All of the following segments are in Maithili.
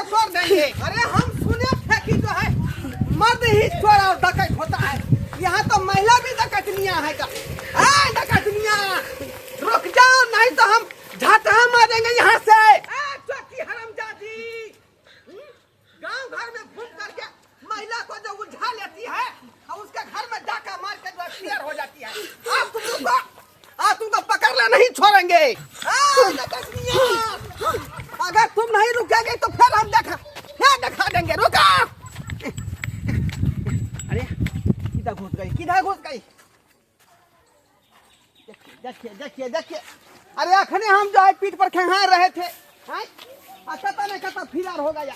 तोड़ देंगे। अरे हम सुने थे कि जो है मर्द ही चोर और डकैत होता है, यहाँ तो महिला भी डकैतनिया है का। ए डकैतनिया रुक जाओ, नहीं तो हम झटहा मारेंगे यहाँ से। ए चौकी हरामजादी, गांव घर में घूम करके महिला को जो उलझा लेती है और उसके घर में डाका मार के जो क्लियर हो जाती है। आप तुम रुको, आप तुमको पकड़ ले नहीं छोड़ेंगे। अगर तुम नहीं रुकेंगे तो फिर हम देखा फिर दिखा देंगे। रुका, अरे किधर घुस गई, किधर घुस गई? देखिए देखिए देखिए, अरे अखने हम जो है पीठ पर खेहा रहे थे, हैं? आ कता नहीं कता फिरार हो गया।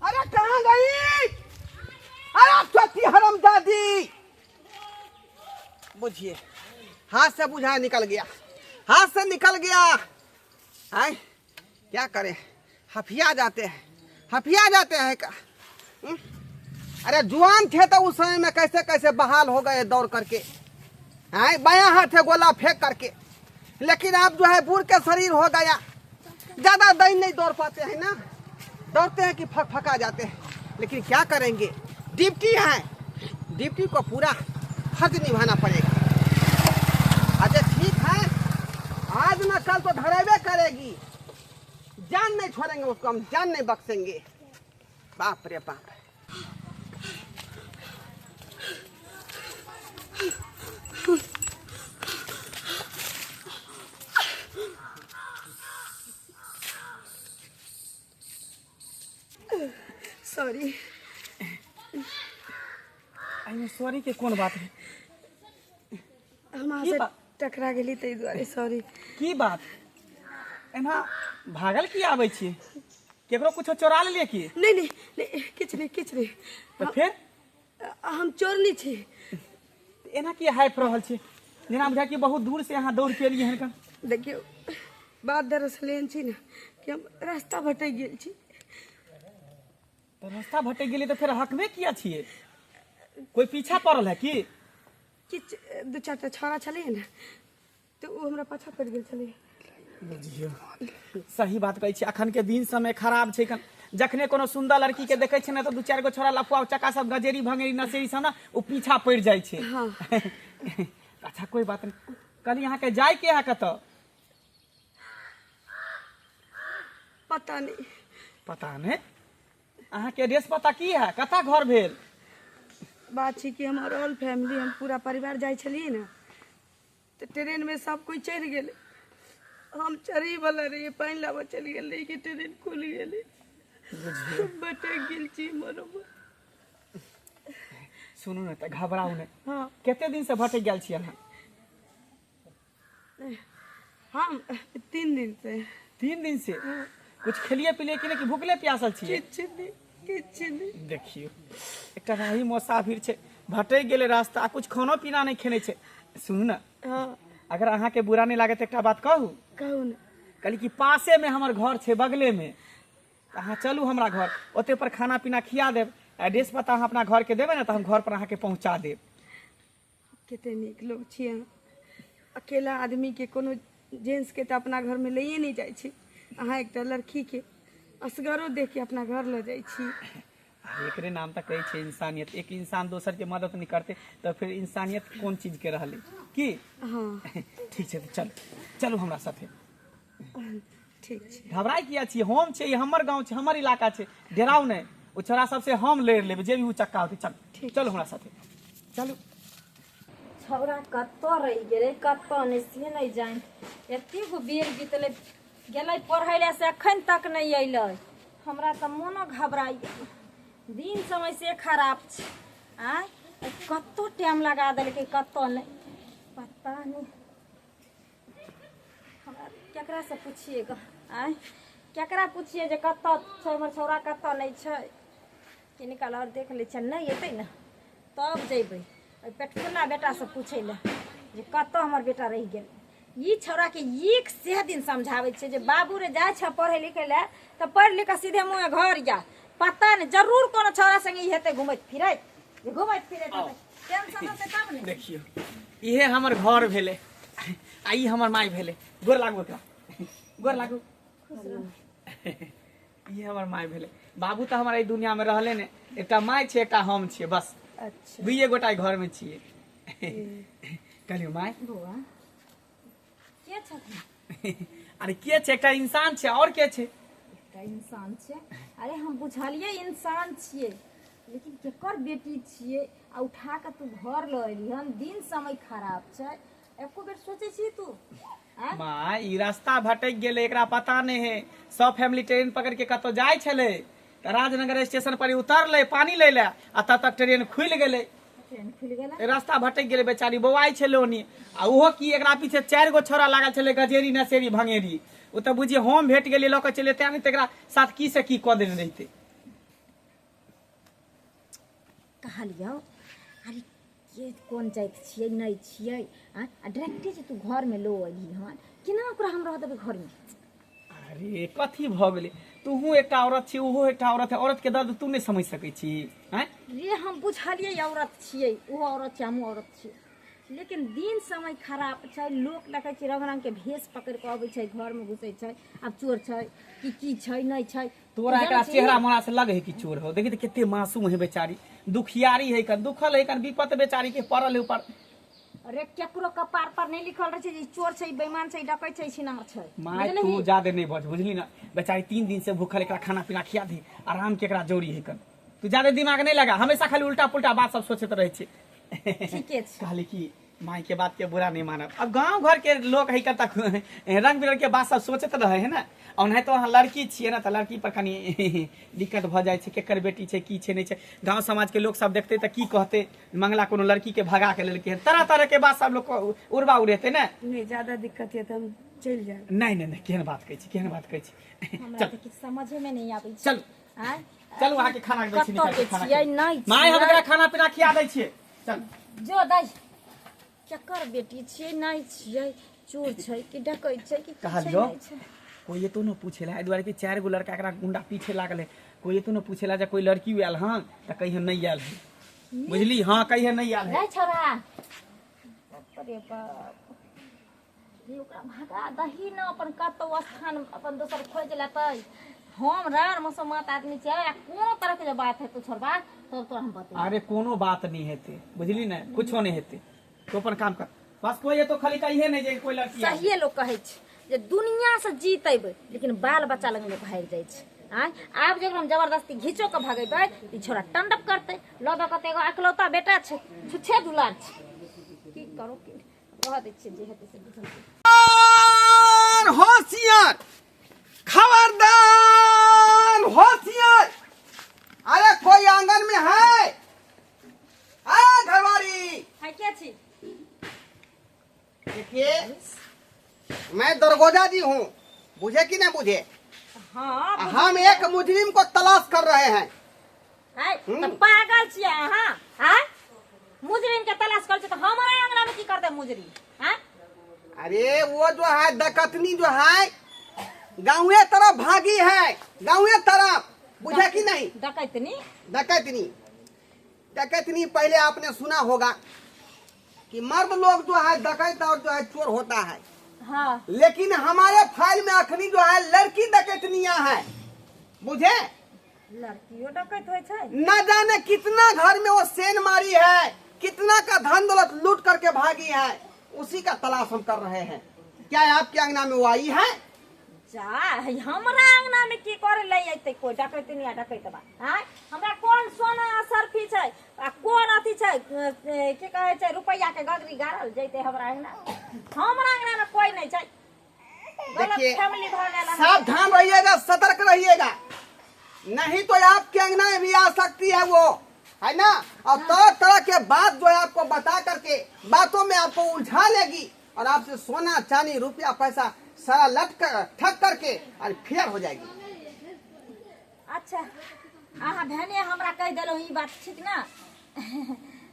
अरे कहाँ गई? अरे चौथी हरमजादी, बुझिए हाथ से बुझा निकल गया, हाथ से निकल गया। आए क्या करें, हफिया जाते हैं, हफिया जाते हैं का। अरे जुआन थे तो उस समय में कैसे कैसे बहाल हो गए दौड़ करके, आए बायां हाथ है गोला फेंक करके, लेकिन अब जो है बूढ़ के शरीर हो गया, ज़्यादा दिन नहीं दौड़ पाते हैं ना, दौड़ते हैं कि फक फका जाते हैं। लेकिन क्या करेंगे, ड्यूटी है, ड्यूटी को पूरा फर्ज निभाना पड़ेगा। अच्छा ठीक है, आज ना कल तो धरेबे करेगी, जान नहीं छोड़ेंगे उसको, हम जान नहीं बख्शेंगे। बाप रे बाप। सॉरी। एहिमे सॉरी के कोन बात है? हम अहाँ की से बात? टकरा गेली ताहि दुआरे सॉरी। की बात, एना भागल की आबै छी? केकरो कुछो चोरा लेलियै की? नहीं नहीं नहीं, किछु नहीं, किछु नहीं। तऽ फेर हम चोरनी छी। एना की हाइप रहल छी, जेना बुझाय कि बहुत दूर से अहाँ दौड़ के एलियै हन? देखियौ, बात दरअसल एहन छी ने कि हम रास्ता भटकि गेल छी। तऽ रास्ता भटकि गेलियै तऽ फेर हकबे किया छियै? कोई पीछा पड़ल है की? किछु दू चारिटा छौड़ा छलैए ने, तऽ ओ हमरा पाछा पड़ि गेल छलै। बुझियौ, सही बात कहै छी, अखन के दिन समय खराब छै। कन जखने कोनो सुंदर लड़की के देखै छै ने, तऽ दू चारि गो छोरा लफुआ उचक्का सब गजेरी भंगेरी नशेरी सब ने ओ पीछा पड़ि जाइ छै। हाँ। अच्छा कोई बात नहीं, कहली अहाँके जाय के है कतऽ? पता नहीं। पता नहीं? अहाँके एड्रेस पता की है, कतऽ घर भेल? बात छै कि हमर ऑल फैमिली, हम पूरा परिवार जाइ छलियै ने, तऽ ट्रेनमे सब कोइ चढ़ि गेलै, हम चढ़ैवला रहियै, पानि लाबऽ चलि गेल रहियै कि ट्रेन खुलि गेलै, भटकि गेल छी मरोबर। सुनू ने, तऽ घबराउ नहि। हाँ। कते दिन से भटकि गेल छी अहाँ? हम 3 दिन से। 3 दिन से? कुछ खेलिए पिलिए कि नहि, कि भूखले प्यासल छियै? किछु नहि, किछु नहि। देखियौ, एकटा राही मोसाफिर छै, भटकि गेलै रास्ता, आ कुछ खानो पीना नहि खेने छै। सुनू ने। हाँ। अगर अहाँके बुरा नहि लागत एकटा बात कहू? कहू ने। कहली कि पासे में हमर घर छै, बगले में, तऽ अहाँ चलू हमरा घर, ओते पर खाना पीना खिया देब। एड्रेस पता अहाँ अपना घर के देबै ने, तऽ हम घर पर अहाँके पहुँचा देब। कते नीक लोग छियै अहाँ। अकेला आदमीके, कोनो जेंट्सके तऽ अपना घरमे लैए नहि जाइ छै, अहाँ एकटा लड़कीके असगरो देखके अपना घर लऽ जाइ छी। अरे एकरे नाम तऽ कहै छै इंसानियत। एक इंसान दोसर के मदद नहि करतै तऽ फिर इंसानियत कोन चीज के रहलै की? हाँ। ठीक छै, तऽ चलू, चलू हमरा साथे। ठीक छै। घबराइ किया छी? हम छै, ई हमर गाँव छै, हमर इलाका छै, डेराउ नहि। ओ छोरा सबसे हम लड़ि लेबै, जे भी उचक्का होतै। चलू। ठीक। चलू हमरा साथे चलू। छौड़ा कतऽ रहि गेलै, कतऽ नहि, से नहि जानि। एते गो बेर बीतलै, गेलै पढ़ै लए से एखन तक नहि अयलै। हमरा तऽ मोनो घबराइ गेल। दिन समय से खराब छै। आँय, कतऽ टाइम लगा देलकै, कतऽ नहि, पता नहि। हमरा केकरासँ पुछिए गऽ? आँय, केकरा पुछिए जे कतऽ छै हमर छौड़ा, कतऽ नहि छै? किनका आओर देख लै छियै, नहि एतै ने तब जैबै ओहि पेटकुना बेटासँ पूछै लए जे कतऽ हमर बेटा रहि गेल। ई छौड़ाके 100 दिन समझाबै छियै जे बाबू रे, जाइ छऽ पढ़ै लिखै लए तऽ पढ़ि लिख कऽ सीधे मुँहे घर जा। पता नहि, जरूर कोनो छौड़ा संगे ई हेतै घुमैत फिरैत, जे घुमैत फिरैत हेतै, टेंशन होतै तब ने। देखियौ, इहे हमर घर भेलै आ ई हमर माय भेलै। गोर लागू एकरा, गोर लागू। ई हमर माय भेलै। बाबू तऽ हमर एहि दुनिया में रहले ने, एकटा माय छै एकटा हम छियै, बस। अच्छा। दुइये गोटा घर में छियै। कहलियौ माय। बौआ के छथिन? अरे के छै, एकटा इंसान छै और के छै? एकटा इंसान छै। अरे हम बुझलियै इंसान छियै, लेकिन केकर बेटी छियै आ उठा कऽ तू घर लऽ एली हन? दिन समय खराब छै, एको बेर सोचै छी तू? आँय? माँ ई रास्ता भटक गेलै, एकरा पता नहि है। सब फैमिली ट्रेन पकड़ के कतौ जाइ छलै तऽ राजनगर स्टेशन पर ई उतरलै पानी लै लए आ तब तक ट्रेन खुलि गेलै। ट्रेन खुलि गेलै, रास्ता भटक गेलै। बेचारी बौआइ छलै ओनी, आ ओहो की एकरा पीछे 4 गो छोरा लागल छलै, गजेरी नसेरी भंगेरी। ओ तऽ बुझिए हम भेट गेलियै लऽ कऽ चलियै, तें नहि तऽ एकरा साथ की से की कऽ देने रहितै। कहलियौ अरे के कोन जाति छियै नहि छियै, आँय? आ डायरेक्टे जे तू घरमे लो अयली हन, केना ओकरा हम रह देबै घरमे? अरे कथी भऽ गेलै? तूहू एकटा औरत छी, ओहो एकटा औरत है, औरत के दर्द तू नहि समझ सकै छी? आँय? रे हम बुझलियै औरत छियै, ओहो औरत छै, हमहूँ औरत छियै, लेकिन दिन समय खराब छै। लोक देखै छियै रंग रंगके भेष पकड़ि कऽ अबै छै, घरमे घुसै छै। आब चोर छै कि की छै नहि छै। तोरा एकरा चेहरा मोहरा से लगे है कि चोर हो? देखी तऽ कते मासूम है बेचारी, दुखियारी है कन, दुखल है कन, विपत बेचारी के पड़ल है ऊपर। अरे केकरो कपार पर नहि लिखल रहै छै जे ई चोर छै, ई बेईमान छै, ई डकैत छै, ई छिनार छै। माय बुझलही? तू ज्यादे नहीं बज, बुझली ना? बेचारी 3 दिन से भूखल, एकरा खाना पीना खिया दी, आराम के एकरा जरूरी है कन। तू ज्यादे दिमाग नहीं लगा, हमेशा खाली उल्टा पुल्टा बात सब सोचैत रहै छै। ठीके छै। कहली कि माई के बात के बुरा नहीं मानब। अब गांव घर के लोग है तक रंग बिरंग के बात सब सोचैत रहे है ना। और नहीं तो अहाँ लड़की छियै ना, तऽ लड़की पर कनी दिक्कत भऽ जाइ छै, केकर बेटी छै की छै नहि छै। गांव समाज के लोग सब देखते तऽ की कहते, मंगला कोनो लड़की के भगा के लेलकै हन, तरह तरह के बात सब लोग उड़बा उड़ेते ने। नहीं, ज्यादा दिक्कत है तऽ हम चलि जायब। नहीं नहीं नहीं, केहन बात कहै छी, केहन बात कहै छी? हमरा चल तऽ किछु समझेमे नहि आबै छै। चल। आँय? चलू अहाँके खाना दै छी, कतऽ निकालि के के खाना छियै खिया। नहि माय हम छियै? एकरा खाना पीना खिया दै छियै, चल। जो दाइ, केकर बेटी छियै नहि छियै, चोर छै कि डकैत छै कि की छै कहलियौ नहि छै। कोई एतो न पूछेला, एहि दुआरे कि 4 गो लड़का एकरा गुंडा पीछे लागल है। कोई एतो न पूछेला जे कोई लड़की आयल हन तऽ कहिए नहि आयल है, बुझली? हाँ कहिए नहि आयल है। रे छोरा, बाप रे बाप रे, ओकरा भगा दही न, अपन कतौ स्थान अपन दोसर खोजि लेतै। हम रार मसोमात आदमी छियै, आ कोनो तरह के जे बात हेतौ छोड़बा तब तोरा हम बतेबै। अरे कोनो बात नहीं हेतै, बुझली ने? कुछो नहीं हेतै, तू अपन काम कर बस। कोई एतो खाली कहिए नहीं जे कोई लड़की आयल। सहिए लोक कहै छै जे दुनिया से जीत अयबै लेकिन बाल बच्चा लग लोक हारि जाइ छै। आँय, आब जे हम जबरदस्ती घीचो के भगेबै तऽ ई छोड़ा टंडप करतै, लऽ दऽ कहतै एगो अकलौता बेटा छै, छुच्छे दुलार छै। की करू, की रह दै छियै, जे हेतै से बुझल जेतै। होशियार, खबरदार, होशियार! अरे कोई आंगन में है? आ घरवारी। है के छी? देखिए मैं दरगोजा जी हूँ, बुझे कि नहीं बुझे? हाँ। हम एक मुजरिम को तलाश कर रहे हैं। है तऽ पागल छियै अहाँ? आँय, मुजरिम के तलाश करै छियै तऽ हमरा अंगना में की करतै मुजरिम? आँय? अरे वो जो है डकतनी जो है गाँवे तरफ भागी है, गाँवे तरफ, बुझे कि नहीं? डकैतनी? डकैतनी, डकैतनी। पहले आपने सुना होगा कि मर्द लोग जो है डकैत और जो है चोर होता है। हाँ। लेकिन हमारे फाइल में अखनी जो है लड़की डकैतनिया है, बुझे? लड़कियों डकैत होइ छै? न जाने कितना घर में वो सेन मारी है, कितना का धन दौलत लूट करके भागी है, उसी का तलाश हम कर रहे हैं। क्या आपके अंगना में वो आई है? जा है, हमरा अंगना में की करे ले अयतै कोई डकैतनी आ डकैतबा? आँय, हमरा कोन सोना आ सरफी छै आ कोन अथी छै, की कहै छै, रुपैआ के गगरी गाड़ल जैतै हमरा अंगना? हमरा अंगना में कोई नहीं छै। गलत देखिए, फैमिली भऽ गेल अहाँके। सावधान रहिएगा, सतर्क रहिएगा, नहीं तो आपके अंगना में भी आ सकती है वो, है ना? और तरह तरह के बात जो है आपको बता करके बातों में आपको उलझा लेगी और आपसे सोना चांदी रुपया पैसा सारा लट कर ठक करके और फेर हो जाएगी। अच्छा अहाँ भने हमरा कहि देलहुँ ई बात, ठीक ना?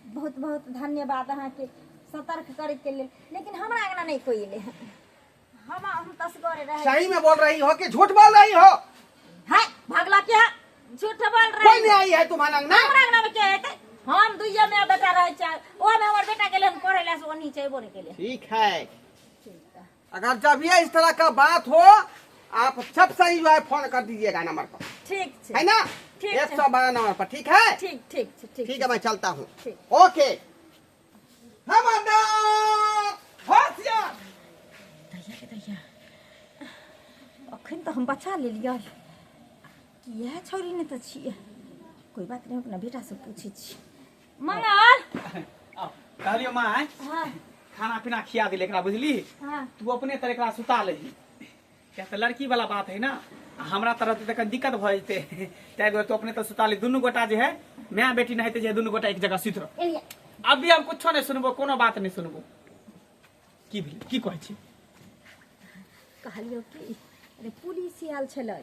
बहुत बहुत धन्यवाद अहाँके सतर्क करैके लेल, लेकिन हमरा अंगना नहि कोई एलै हन। हम तसगरे रहै। सही में बोल रही हो कि झूठ बोल रही हो? है भगला के है, झूठ बोल कोई रही। नहीं आई है तुम्हारे अंगना? हमरा अंगना में के हेतै? हम दुइये में बेटा रहै छै, ओमे हमर बेटा गेलै हन पढ़ै लए, से ओनही छै, एबो नहि केलै। ठीक है। ठीक है। अगर जब ये इस तरह का बात हो आप सब सही जो है फोन कर दीजिएगा नंबर पर, ठीक छै। है ना? ठीक एक है। 112 नंबर पर, ठीक है? ठीक ठीक छै, ठीक। ठीक है, मैं चलता हूँ। ठीक। ओके, खबरदार, होशियार। दैया के दैया, अखन तऽ हम बचा लेलियै कि इएह छौड़ी नहि तऽ छियै। कोई बात नहि, अपना बेटासँ पूछै छी। मंगल। आउ, कहलियौ माय। हाँ। खाना पीना खिया दिले एकरा, बुझली? हाँ। तू अपने तरह एकरा सुता लही, किया तऽ लड़की वाला बात है ना, आ हमरा तरह तऽ कनि दिक्कत भऽ जेतै, ताहि दुआरे तू अपने तऽ सुता ली। दुनू गोटा जे है माय बेटी नहेते जे है, दुनू गोटा एक जगह सुति रह। एलिया। अभी हम कुछो नहि सुनबो, कोनो बात नहि सुनबो। की भेलै, की कहै छी? कहलियौ कि अरे पुलिस आयल छलै।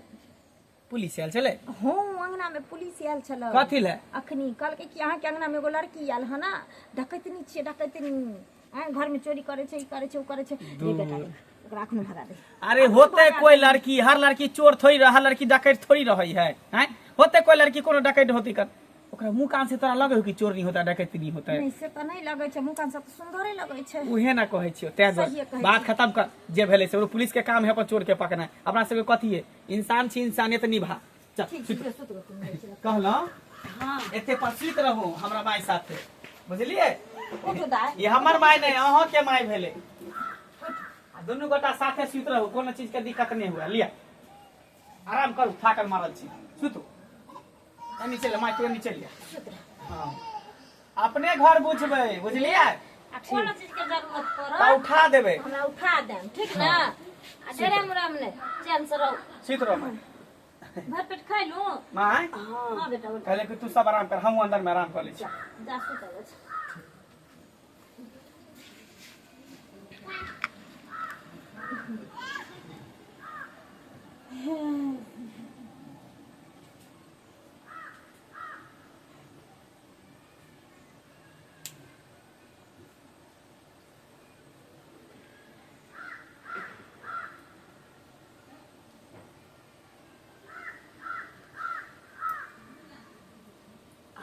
पुलिस आयल छलै? हँ, अंगना में पुलिस आयल छलै। कथी लए? अखनी कहलकै कि अहाँके अंगना में एगो लड़की आयल हन, डकैतनी छियै, डकैतनी आँय, घर में चोरी करै छै, ई करै छै, ओ करै छै। रे बेटा रे, ओकरा अखनो भगा दे। अरे होते कोई लड़की, हर लड़की चोर थोड़ी रह, हर लड़की डकैत थोड़ी रहे है, हैं? होते कोई लड़की कोनो डकैत होती कर, ओकरा मुंह कान से तोरा लगे हो कि चोर नहीं होता, डकैत नहीं होता है? नहीं, से तऽ नहि लगै छै, मुँह कान सब सुन्दरे लगै छै। उहे ना कहै छियो, तें दुआरे सहिए कहै बात छी। खत्म कर। जे भेलै से ओ पुलिस के काम है अपन चोर के पकड़नाइ, अपना सबके कथी है? इंसान छी, इंसानियत निभा। चल। ठीक। सुत। छै, सुत गो, तुम जाइ छी। कहलहुँ हाँ। एते पर सुति रहू हमरा माय साथे, बुझलियै? उठू दाइ। ई हमर माय नहि, अहों के माय भेलै। आ दुनू गोटा साथे सुति रहू, कोनो चीज के दिक्कत नहि हुए। लिअ, आराम करू, थाकल मारल छी, सुतू। एनी चलि माय, तू एनी चलि। सुत रह। हाँ, अपने घर बुझबै, बुझलियै? आ कोनो चीज के जरूरत तऽ पड़त उठा देबै। हमरा उठा देम, ठीक ने? आ डरे मुराम नहि, चैन से रहू। सुति रहो माय। भर पेट खाइ लू। माय। हाँ बेटा, उठ। कहले कि तू सब आराम कर, हमहूँ अंदर में आराम कर लै छी। जा, सुत रहू।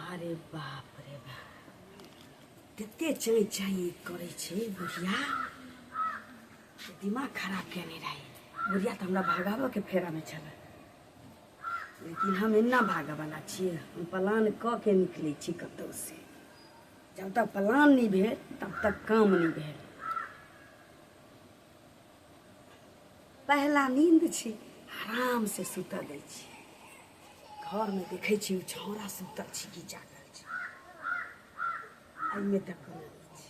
अरे बाप रे बाप, कते चाँय चाँय करै छै बुढ़िया, दिमाग खराब केने रहै बुढ़िया। तऽ हमरा भगाबऽके फेरामे छलै, लेकिन हम एना भागऽवला छियै? हम प्लान कऽ के निकलै छी कतहुसँ। जब तक प्लान नहि भेल तब तक काम नहि भेल। पहला नींद छै, आरामसँ सुतऽ दै छियै। घरमे देखै छी ओ छौड़ा सुतल छै कि जागल छै। एहिमे तऽ कोनो नहि छै।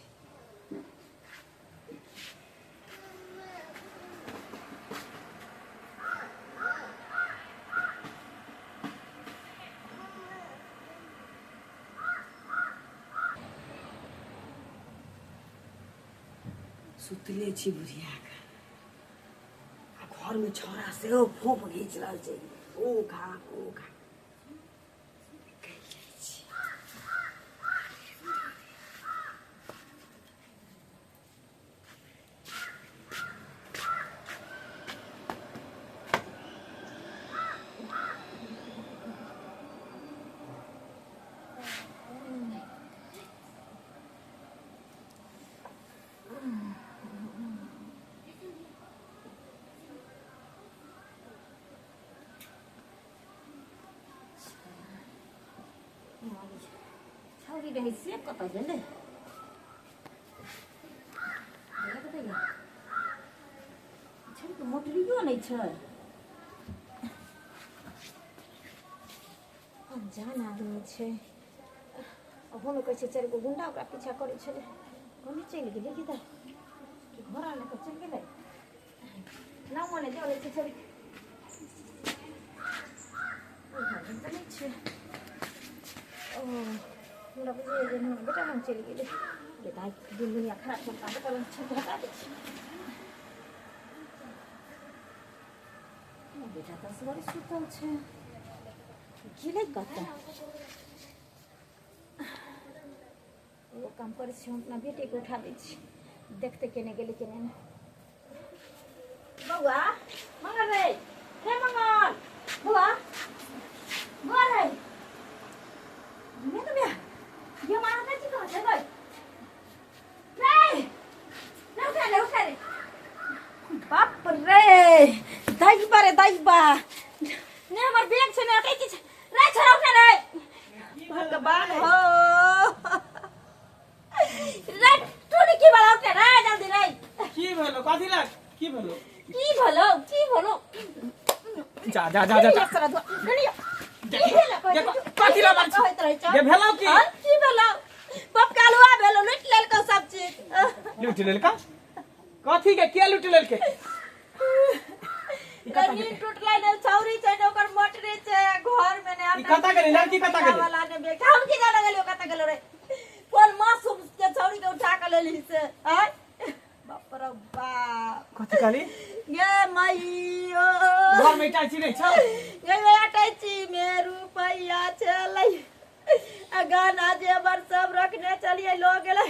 सुतले छी बुढ़ियाके, आ घरमे छौड़ा सेहो फोप घीच रहल छै, ओ घा ओ घा। निकलि जाइ छी। छौरी रहै से कतऽ गेलै? छौरीके मोटरियो नहि छै। अनजान आदमी छै, ओहोमे कहै छै चारि गो गुंडा ओकरा पीछा करै छलै। कोने चलि गेलै कि दाइ? कि घोड़ा लऽ कऽ चलि गेलै? नामो नहि जरै छै छौरी। ओहि घरमे तऽ नहि छै। ओ हमरा बुझाइए जे हमर बेटा लग चलि गेलै। गे दाइ, दिन दुनिया खराब छै। बेटा लग छै तऽ हटा दै छी। बेटा तऽ असगरे सुतल छै, गेलै कतऽ? एगो काम करै छी, हम अपना बेटेके उठा दै छी, देखते केने गेलै केने नहि। बौआ मंगल रे, हे मंगल बौआ, बौआ रे, ने तो ये मारा कथी कहाँ छै गई रे? ने उठा ले, उठा ले। बाप रे, दाइ बारे। रे बा ने हमर बैग छै ने अटैची छै रे छोड़ा उठा रे भगवान हो रे तू ने की वाला उठा रे जल्दी रे की भेलो कथी लग की भेलो की भेलो की भेलो जा जा जा जा जा। सारा धुआ गलियो की भेलो देखो, कथी ला मारै छी? कहैत रहै छौ ये भेलौ की? हाँ, की भेलो बाप कालुआ भेलो लुटि लेलकौ सब चीज लूटि लेलका कथी के के लूटि लेलकै नींद टूटलै ने छौरी छै ने ओकर मोटरी छै आ घर में ने ई कतऽ गेलै? लड़की कतऽ गेलै? वाला ने बेच हम की जाने गेलियो कतऽ गेलो रे कोन मासूम के छौरी के उठा के लेली से आय बाप रे बाप कथी कहली गे मैयो घर में इटाची नहीं छौ गे अटैची में रुपैया छलै आ गहना जेवर सब रखने चलिए लो गेलै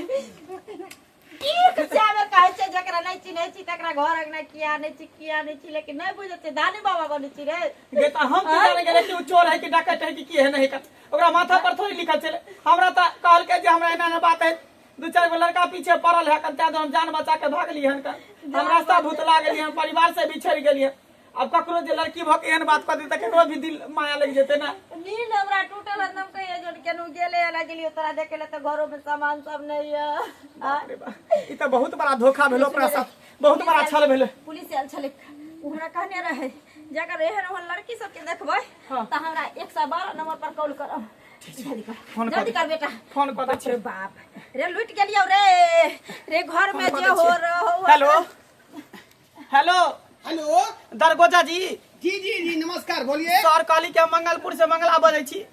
की जाबे कहै छै जकरा नहि चिन्है छी तकरा घर अंगना किया नहि छी किया नहि छी लेकिन नहि बुझै छै धानी बाबा बनै छी रे गे त हम की जाने गेलै कि उ चोर है कि डकैत है कि की है नहीं है ओकरा माथा पर थोड़ी लिखल छलै हमरा त कहलकै जे हमरा एना एना बात है दू चारि गो लड़का पीछे पड़ल है कन तें हम जान बचा के भागली हन कन हम रास्ता भुतला गेली हन परिवार से बिछड़ गेली हन अब ककरो जे लड़की भऽ के एहन बात कऽ दे तऽ ककरो भी दिल माया लागि जेतै ने नींद हमरा टूटल हन हम कहिए जोन केनू गेले एला गेलियो तोरा देखे ले तऽ घरो में सामान सब नहीं है बाप रे बाप ई तऽ बहुत बड़ा धोखा भेलो अपना साथ बहुत बड़ा छल भेलो पुलिस आयल छलै ओ हमरा कहने रहे जे अगर एहन ओहन लड़की सबके देखबै हाँ। तऽ हमरा 112 नंबर पर कॉल करब जल्दी कर फोन कर जल्दी कर बेटा फोन कऽ दै बाप रे छियै बाप रे लूटि गेलियौ रे रे घर में फोन कऽ जे दै हो छियै। रहो हेलो हेलो हेलो दरगोजा जी जी जी जी नमस्कार बोलिए सर कहली कि हम मंगलपुर से मंगला बजै छी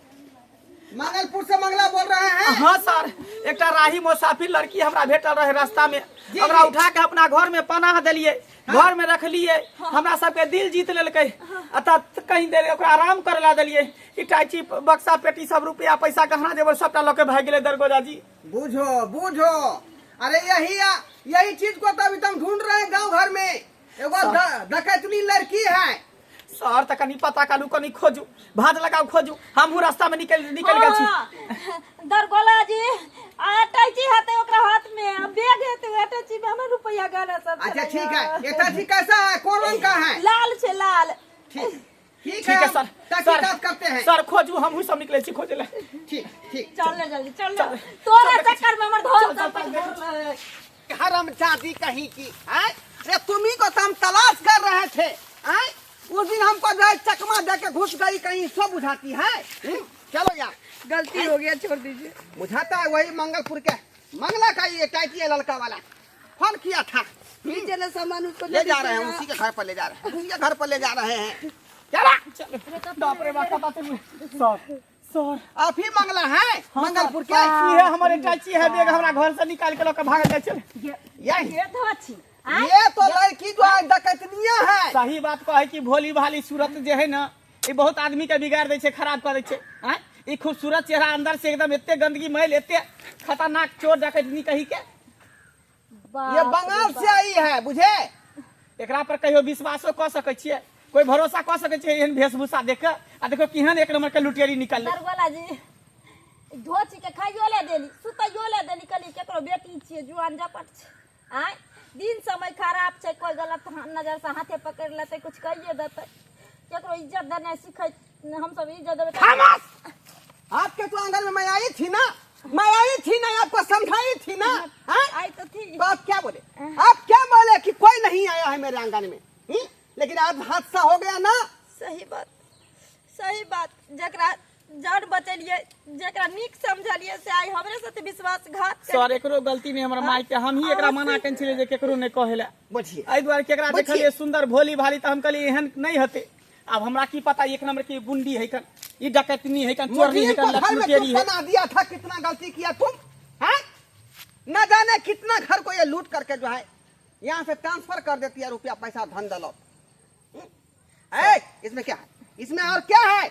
मंगलपुर से मंगला बोल रहे हैं हाँ सर एकटा राही मुसाफिर लड़की हमरा भेटल रहे रास्ता में जी, हमरा जी। उठा के अपना घर में पनाह देलिए घर में रखलिए हमरा सबके दिल जीत लेलकै आ तब कहीं देर ओकरा आराम करे ला देलिए इटाची बक्सा पेटी सब रुपया पैसा गहना जेवर सबटा लऽ के भागि गेलै दरगोजा जी बूझो बूझो अरे यही यही चीज को तो अभी तुम ढूंढ रहे हैं गांव घर में एगो डकैतनी लड़की है सर तऽ कनी पता करू कनी खोजू भाज लगाउ खोजू हमहूँ रास्ता में निकल निकल गेल छी हाँ, दरगोला जी आ अटैची हेतै ओकरा हाथ में आ बैग हेतै ओहि अटैची में हमर रुपैया गहना सब अच्छा छलै। ठीक है ये टैक्सी कैसा है कौन रंग का है लाल छै लाल ठीक ठीक ठीक है है हम सर सर तहकीकात करते हैं सर खोजू हमहूँ सब निकले छी खोजे लए ठीक ठीक चल ले जल्दी चल ले चल, तोरा चल, चक्कर में हमर धन चल, संपत्ति चल, घुरलै। हरम चाची कहीं की आय अरे तुम्ही को तो हम तलाश कर रहे थे आय उस दिन हमको जो है चकमा दे के घुस गई कहीं सब बुझाती है चलो यार गलती हो गया छोड़ दीजिए बुझाता है वही मंगलपुर के मंगला का ये टाइटी है लड़का वाला फोन किया था नीचे ना सामान उसको ले दे जा रहे हैं दीजिए उसी के घर पर ले जा रहे हैं उसी के घर पर ले जा रहे हैं चला चल बाप रे बाप कता सर सर आप ही मंगला है मंगलपुर के ई है हमर इटाची है बैग हमरा घर से निकाल के लऽ के भागल जाइ छलै यही ये तो अच्छी ये तो लड़की जो है डकैतनिया है सही बात कहै कि भोली भाली सूरत जे है ना ई बहुत आदमी के बिगाड़ दै छै खराब कर दै छै आँय ई खूबसूरत चेहरा अंदर से एकदम एते गंदगी मैल एते खतरनाक चोर डकैतनी कही के ये बंगाल से आई है बुझे एकरा पर कहियो विश्वासो कऽ सकै छियै कोई भरोसा कऽ सकै छियै एहन वेशभूषा देख के आ देखो केहन एक नंबर के लुटेरी निकललै दरगोला जी धोची के खाइयो ले देली सुतैयो ले देली कहली केकरो बेटी छियै जुआन जपट छै आँय दिन समय खराब छै कोइ गलत नजर से हाथे पकड़ि लेतै कुछ कहिए देतै केकरो इज्जत देनाइ सिखै हमसब इज्जत देबै तऽ- खामोश आपके तो आंगन में मैं आई थी ना मैं आई थी ना आपको समझाई थी ना हाँ? आई तो थी तो आप क्या बोले आप क्या बोले कि कोई नहीं आया है मेरे आंगन में हुँ? लेकिन आज हादसा हो गया ना सही बात सही बात जकरा जान बचेलिए जकरा नीक समझलिए से आइ हमरे साथे विश्वासघात कर सर एकरो गलती नहीं हमर माय के हम ही एकरा मना केने छलियै जे केकरो नहि कहै लए बुझिए एहि दुआरे केकरा बुझिए। देखलियै सुंदर भोली भाली तऽ हम कहलियै एहन नहि हेतै आब हमरा की पता एक नंबर के गुंडी है कन ई डकैतनी है कन चोरनी मुझे है को कन घर में लुटेरी तुम है बना दिया था कितना गलती किया तुम हैं न जाने कितना घर को ये लूट करके जो है यहाँ से ट्रांसफर कर देती है रुपया पैसा धन दौलत ए, इसमें क्या है इसमें और क्या है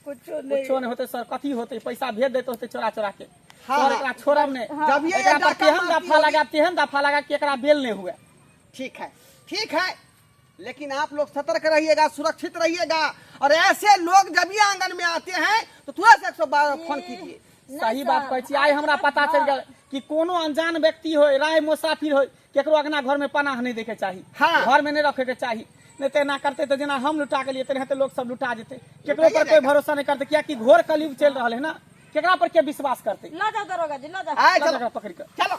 कुछो नहीं कुछो नहीं होते सर कथी होते पैसा भेज देते होते चोरा चोरा के हाँ, सर हाँ। एकरा छोड़ब नहीं जब ये एकरा पर डाका तेहन मारती दफा होगी- लगा तेहन दफा लगा कि एकरा बेल नहीं हुए ठीक है ठीक है लेकिन आप लोग सतर्क रहिएगा सुरक्षित रहिएगा और ऐसे लोग जब ये आंगन में आते हैं तो तुरंत 112 फोन कीजिए सही बात कहै छी आइ हमरा पता चलि गेल कि कोनो अनजान व्यक्ति होय राय मुसाफिर होय केकरो अंगना घर में पनाह नहीं देके चाही हाँ। घर में नहीं रखे के चाही नहि तऽ एना करतै तऽ जेना हम लुटा गेलियै तेनाहिते लोक सब लुटा जेतै। केकरो लुटाइए पर कोई जाएगा। भरोसा नहि करतै, कियाकि घोर कलयुग चलि रहल है ना, केकरा पर के विश्वास करतै? लऽ जाओ दरोगा जी, लऽ जाओ। आए लऽ चलो। जाओ पकड़ के। चलो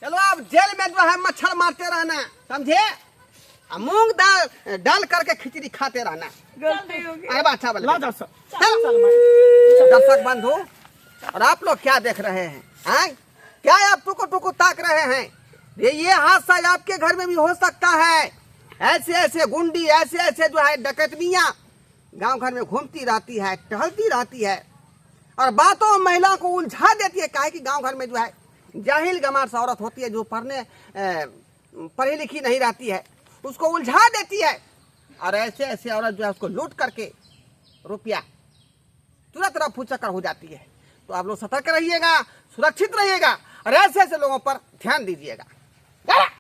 चलो, अब जेल में जो है मच्छर मारते रहना, समझे? आ मूंग दाल डाल करके खिचड़ी खाते रहना। गलती हो गई। अरे बा, अच्छा बोले। लऽ जाओ सर। चल। दर्शक बंधु, और आप लोग क्या देख रहे हैं? हैं क्या आप टुकु टुकु ताक रहे हैं? ये हादसा आपके घर में भी हो सकता है। ऐसे ऐसे गुंडी, ऐसे ऐसे जो है डकैतनियाँ गांव घर में घूमती रहती है, टहलती रहती है और बातों में महिला को उलझा देती है। काहे कि गांव घर में जो है जाहिल गमार सा औरत होती है जो पढ़ी लिखी नहीं रहती है, उसको उलझा देती है और ऐसे ऐसे औरत जो है उसको लूट करके रुपया तुरंत रफू चक्कर हो जाती है। तो आप लोग सतर्क रहिएगा, सुरक्षित रहिएगा और ऐसे ऐसे लोगों पर ध्यान दीजिएगा।